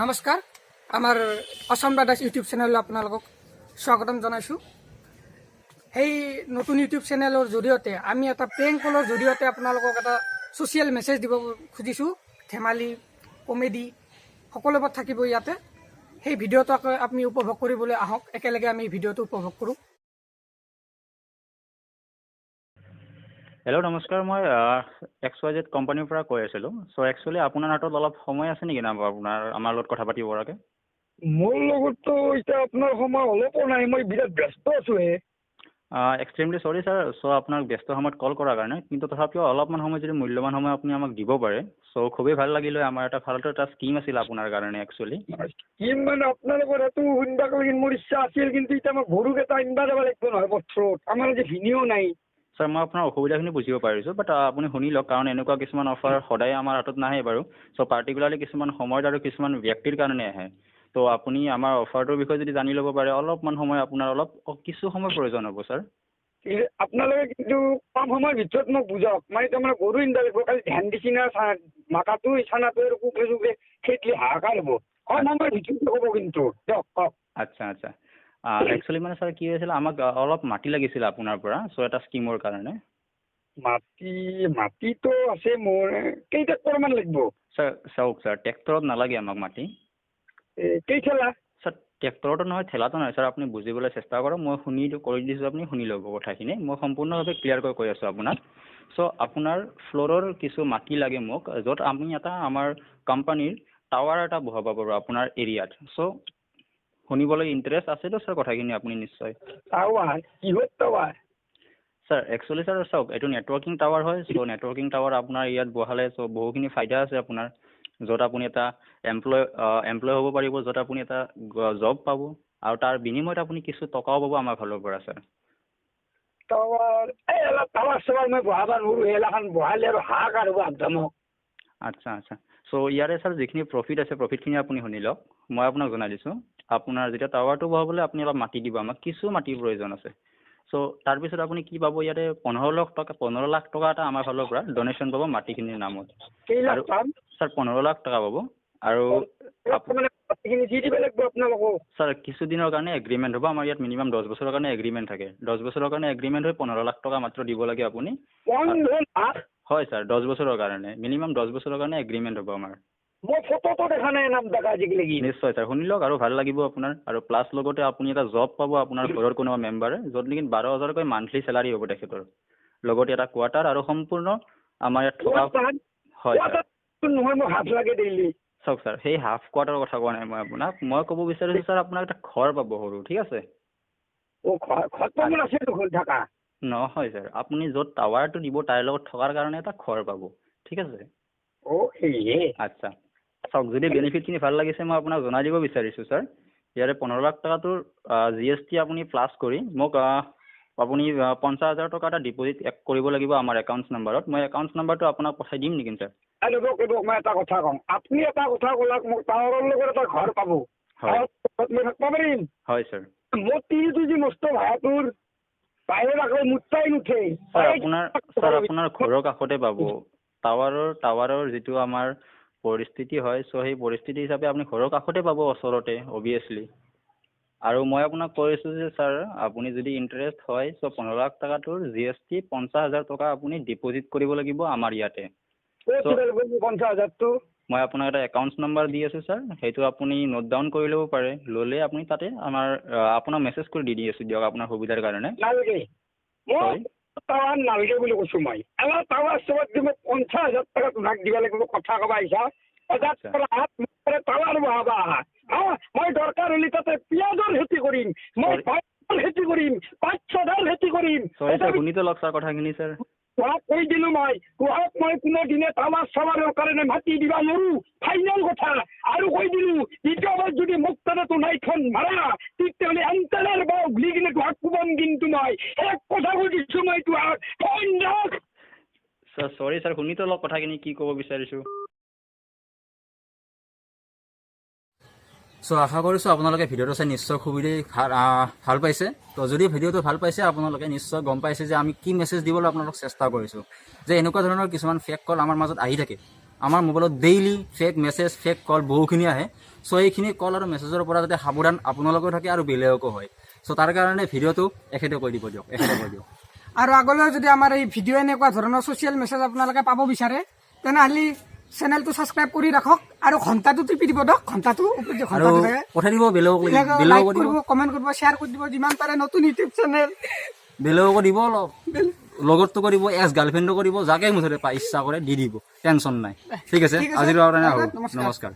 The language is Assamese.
নমস্কাৰ, আমাৰ অসম ব্ৰাদাৰ্ছ ইউটিউব চেনেললৈ আপোনালোকক স্বাগতম জনাইছোঁ। সেই নতুন ইউটিউব চেনেলৰ জৰিয়তে আমি এটা প্ৰেংক কলৰ জৰিয়তে আপোনালোকক এটা ছ'চিয়েল মেছেজ দিব খুজিছোঁ। ধেমালি, কমেডি সকলোবোৰ থাকিব ইয়াতে। সেই ভিডিঅ'টো আকৌ আপুনি উপভোগ কৰিবলৈ আহক, একেলগে আমি ভিডিঅ'টো উপভোগ কৰোঁ। হেল্ল', নমস্কাৰ। মই XYZ কোম্পানীৰ পৰা কৈ আছিলোঁ। চ' একচুৱেলি আপোনাৰ হাতত অলপ সময় আছে নেকি না আপোনাৰ আমাৰ লগত কথা পাতিব পৰাকৈ? মোৰ লগততো এতিয়া আপোনাৰ সময় অলপো নাই, মই বিৰাট ব্যস্ত আছোঁ হে। এক্সট্ৰিমলি ছৰি ছাৰ, চ' আপোনাক ব্যস্ত সময়ত কল কৰাৰ কাৰণে। কিন্তু তথাপিও অলপমান সময় যদি মূল্যৱান সময় আপুনি আমাক দিব পাৰে, চ' খুবেই ভাল লাগিল হয়। আমাৰ এটা ভালটো এটা স্কীম আছিল আপোনাৰ কাৰণে একচুৱেলি। স্কীম মানে আপোনালোকৰ সেইটো শুনিবাক লাগি মোৰ ইচ্ছা আছিল, কিন্তু এতিয়া মই গৰুকেইটা আনিব যাব লাগিব নহয় পথাৰত। আমাৰ আজি ভিনিও নাই। ছাৰ, মই আপোনাৰ অসুবিধাখিনি বুজিব পাৰিছোঁ, বাট আপুনি শুনি লওক, কাৰণ এনেকুৱা কিছুমান অফাৰ সদায় আমাৰ হাতত নাহে বাৰু। চ' পাৰ্টিকুলাৰলি কিছুমান সময়ত আৰু কিছুমান ব্যক্তিৰ কাৰণে আহে। ত' আপুনি আমাৰ অফাৰটোৰ বিষয়ে যদি জানি ল'ব পাৰে, অলপমান সময় আপোনাৰ অলপ কিছু সময় প্ৰয়োজন হ'ব ছাৰ। এই আপোনালোকে কিন্তু কম সময়ৰ ভিতৰত মোক বুজাওক। মই তাৰমানে গৰু আনিব লাগিব, কালি ধান দিছি না, মাকাটো চানাটো আৰু কুকুৰে চুকুৰে খেদিলে হাহাকাৰ হ'ব। কম সময়ৰ ভিতৰতে ক'ব কিন্তু, দিয়ক কওক। আচ্ছা, একচুৱেলি মানে ছাৰ কি হৈছিলে, আমাক অলপ মাটি লাগিছিল আপোনাৰ পৰা, চ' এটা স্কীমৰ কাৰণে। মাটি মাটিতো আছে মোৰ। কেই ট্ৰেক্টৰমান লাগিব? ছাৰ, চাওক ছাৰ, ট্ৰেক্টৰত নালাগে আমাক মাটি। এই কেই ঠেলা? ছাৰ, ট্ৰেক্টৰতো নহয়, ঠেলাটো নহয়। ছাৰ, আপুনি বুজিবলৈ চেষ্টা কৰক। মই শুনি কৈ দিছোঁ, আপুনি শুনি ল'ব কথাখিনি। মই সম্পূৰ্ণভাৱে ক্লিয়াৰকৈ কৈ আছোঁ আপোনাক। চ' আপোনাৰ ফ্ল'ৰৰ কিছু মাটি লাগে মোক, য'ত আমি এটা আমাৰ কোম্পানীৰ টাৱাৰ এটা বহাব পাৰোঁ আপোনাৰ এৰিয়াত। চ' শুনিবলৈ ইণ্টাৰেষ্ট আছেতো ছাৰ কথাখিনি আপুনি নিশ্চয়? টাৱাৰ? কিহৰ টাৱাৰ? ছাৰ, একচুৱেলি ছাৰ চাওক, এইটো নেটৱৰ্কিং টাৱাৰ হয়। চ' নেটৱৰ্কিং টাৱাৰ আপোনাৰ ইয়াত বহালে চ' বহুখিনি ফাইদা আছে আপোনাৰ, য'ত আপুনি এটা এমপ্লয় হ'ব পাৰিব, য'ত আপুনি এটা জব পাব আৰু তাৰ বিনিময়ত আপুনি কিছু টকাও পাব আমাৰ ফালৰ পৰা ছাৰ। টাৱাৰ, এই এলা টাৱাৰ চাৱাৰ মই বহাব নোৱাৰো। এলাখান বহালে আৰু হাহাকাৰ হ'ব একদমক। আচ্ছা, চ' ইয়াৰে ছাৰ যিখিনি প্ৰফিট আছে, প্ৰফিটখিনি আপুনি শুনি লওক। মই আপোনাক জনাই দিছোঁ। আপোনাৰ যেতিয়া টাৱাৰটো বহাবলৈ আপুনি অলপ মাটি দিব আমাক, কিছু মাটিৰ প্ৰয়োজন আছে। চ' তাৰপিছত আপুনি কি পাব ইয়াতে? 15 লাখ টকা, 15 লাখ টকা এটা আমাৰ ফালৰ পৰা ডনেশ্যন পাব মাটিখিনিৰ নামত। কেই লাখ আৰু পাম? ছাৰ, 15 লাখ টকা পাব আৰু মানে মাটিখিনি দি দিব লাগিব আপোনালোকক? ছাৰ, কিছুদিনৰ কাৰণে এগ্ৰিমেণ্ট হ'ব। আমাৰ ইয়াত মিনিমাম 10 বছৰৰ কাৰণে এগ্ৰিমেণ্ট থাকে। 10 বছৰৰ কাৰণে এগ্ৰিমেণ্ট হৈ 15 লাখ টকা মাত্ৰ দিব লাগে আপুনি। 15 লাখ? হয় ছাৰ, 10 বছৰৰ কাৰণে, মিনিমাম 10 বছৰৰ কাৰণে এগ্ৰিমেণ্ট হ'ব আমাৰ। মই ফটোটো দেখা নাই নাম টাকা আজিলৈকে। নিশ্চয় ছাৰ, শুনি লওক, আৰু ভাল লাগিব আপোনাৰ। আৰু প্লাছ লগতে আপুনি এটা জব পাব আপোনাৰ ঘৰৰ কোনোবা মেম্বাৰে, য'ত নেকি 12 হাজাৰকৈ মান্থলি চেলাৰী হ'ব তেখেতৰ, লগতে এটা কোৱাৰ্টাৰ আৰু সম্পূৰ্ণ আমাৰ ইয়াত থকা। হয় ছাৰ। নহয়, মোক হাফ লাগে ডেইলি। চাওক ছাৰ, সেই হাফ কোৱাৰ্টাৰৰ কথা কোৱা নাই মই আপোনাক। মই ক'ব বিচাৰিছোঁ ছাৰ, আপোনাক এটা ঘৰ পাব সৰু, ঠিক আছে? অ, ঘৰটো মোৰ আছে দেখোন থাকা। নহয় ছাৰ, আপুনি য'ত টাৱাৰটো দিব তাৰ লগত থকাৰ কাৰণে এটা ঘৰ পাব, ঠিক আছে? অ, সেয়ে। আচ্ছা, চাওক, যদি বেনিফিটখিনি ভাল লাগিছে, মই আপোনাক জনাই দিব বিচাৰিছোঁ ছাৰ, ইয়াৰে 15 লাখ টকাটোৰ GST আপুনি প্লাছ কৰি মোক আপুনি 50 হাজাৰ টকা এটা ডিপ'জিট কৰিব লাগিব আমাৰ একাউণ্টছ নাম্বাৰত। মই একাউণ্টছ নাম্বাৰটো আপোনাক পঠাই দিম নেকি ছাৰ? ৰ'ব ৰ'ব, মই এটা কথা কওঁ। আপুনি এটা কথা ক'লাক মোক, টাৱাৰৰ লগত এটা ঘৰ পাব। হয়। ঘৰত মই থাকিব পাৰিম? হয় ছাৰ। মোৰ তিৰিটো যি মস্ত ভাড়াটোৰ বাহিৰত আকৌ মুঠটাই নুঠে। ছাৰ, আপোনাৰ ঘৰৰ কাষতে পাব। টাৱাৰৰ যিটো আমাৰ পৰিস্থিতি হয়, চ' সেই পৰিস্থিতি হিচাপে আপুনি ঘৰৰ কাষতে পাব ওচৰতে অভিয়াছলি। আৰু মই আপোনাক কৈ আছোঁ যে ছাৰ, আপুনি যদি ইণ্টাৰেষ্ট হয়, চ' 15 লাখ টকাটোৰ GST 50 হাজাৰ টকা আপুনি ডিপ'জিট কৰিব লাগিব আমাৰ ইয়াতে। ক'ত দিব লাগিব 50 হাজাৰটো? মই আপোনাক এটা একাউণ্টছ নাম্বাৰ দি আছোঁ ছাৰ, সেইটো আপুনি নোট ডাউন কৰি ল'ব পাৰে। ল'লে আপুনি তাতে আমাৰ আপোনাক মেছেজ কৰি দি দি আছোঁ দিয়ক আপোনাৰ সুবিধাৰ কাৰণে। নালগে মোক। হয়। টাৱাৰ নালগে বুলি কৈছোঁ মই। এলা টাৱাৰ চাৱাৰ দি মোক 50 হাজাৰ টকা তোমাক দিব লাগিব, কথা ক'ব আহিছা। টাৱাৰ বহাবা আহা। হা, মই দৰকাৰ হ'লে তাতে পিঁয়াজৰ খেতি কৰিম মই, Sorry. পাতৰ খেতি কৰিম, পাত চধাৰ খেতি কৰিম। চৰি ছাৰ, শুনিতো লওক ছাৰ কথাখিনি ছাৰ। তোহাক কৈ দিলো মই, তোহাক মই কোনোদিনে টাৱাৰ চাৱাৰৰ কাৰণে মাটি দিবা নোৱাৰো, ফাইনেল কথা। আৰু কৈ দিলো, দ্বিতীয়বাৰ যদি মোক তাতে তোনাই ফোন মাৰা, তেতিয়াহ'লে এণ্টেনাৰ বাও বুলি কিনে তোহাক কোবাম কিন্তু। মই এক কথা কৈ দিছো মই তোহাক, ফোন ৰাখ। ছাৰ, চৰি ছাৰ, শুনিতো লওক কথাখিনি কি ক'ব বিচাৰিছোঁ। চ' আশা কৰিছোঁ আপোনালোকে ভিডিঅ'টো চাই নিশ্চয় খুবেই ভাল পাইছে। তো যদি ভিডিঅ'টো ভাল পাইছে, আপোনালোকে নিশ্চয় গম পাইছে যে আমি কি মেছেজ দিবলৈ আপোনালোক চেষ্টা কৰিছোঁ, যে এনেকুৱা ধৰণৰ কিছুমান ফেক কল আমাৰ মাজত আহি থাকে। আমাৰ মোবাইলত daily fake message, fake call বহুখিনি আহে। চ' এইখিনি কল আৰু মেছেজৰ পৰা যাতে সাৱধান আপোনালোকেও থাকে আৰু বেলেগকো হয়। চ' তাৰ কাৰণে ভিডিঅ'টো এখেতে কৈ দিব দিয়ক, এখেতে কৈ দিয়ক। আৰু আগলৈ যদি আমাৰ এই ভিডিঅ' এনেকুৱা ধৰণৰ ছ'চিয়েল মেছেজ আপোনালোকে পাব বিচাৰে, তেনেহ'লে চেনেলটো ছাবস্ক্ৰাইব কৰি ৰাখক আৰু ঘণ্টাটো টিপি দিব দিয়ক, ঘণ্টাটো ওপৰত যে আৰু ঘণ্টাটো থাকে। পঠাই দিব বেলেগক, লাইক বেলেগকো দিব। কৰিব, কমেণ্ট কৰিব, শ্বেয়াৰ কৰি দিব যিমান পাৰে, নতুন ইউটিউব চেনেল। বেলেগকো দিব, অলপ লগৰটো কৰিব, এক্স গাৰ্লফ্ৰেণ্ডো কৰিব, যাকে মুঠতে পায় ইচ্ছা কৰে দি দিব, টেনশ্যন নাই। ঠিক আছে, ঠিক আছে। আজিৰ কাৰণে আহোঁ। নমস্কাৰ। নমস্কাৰ।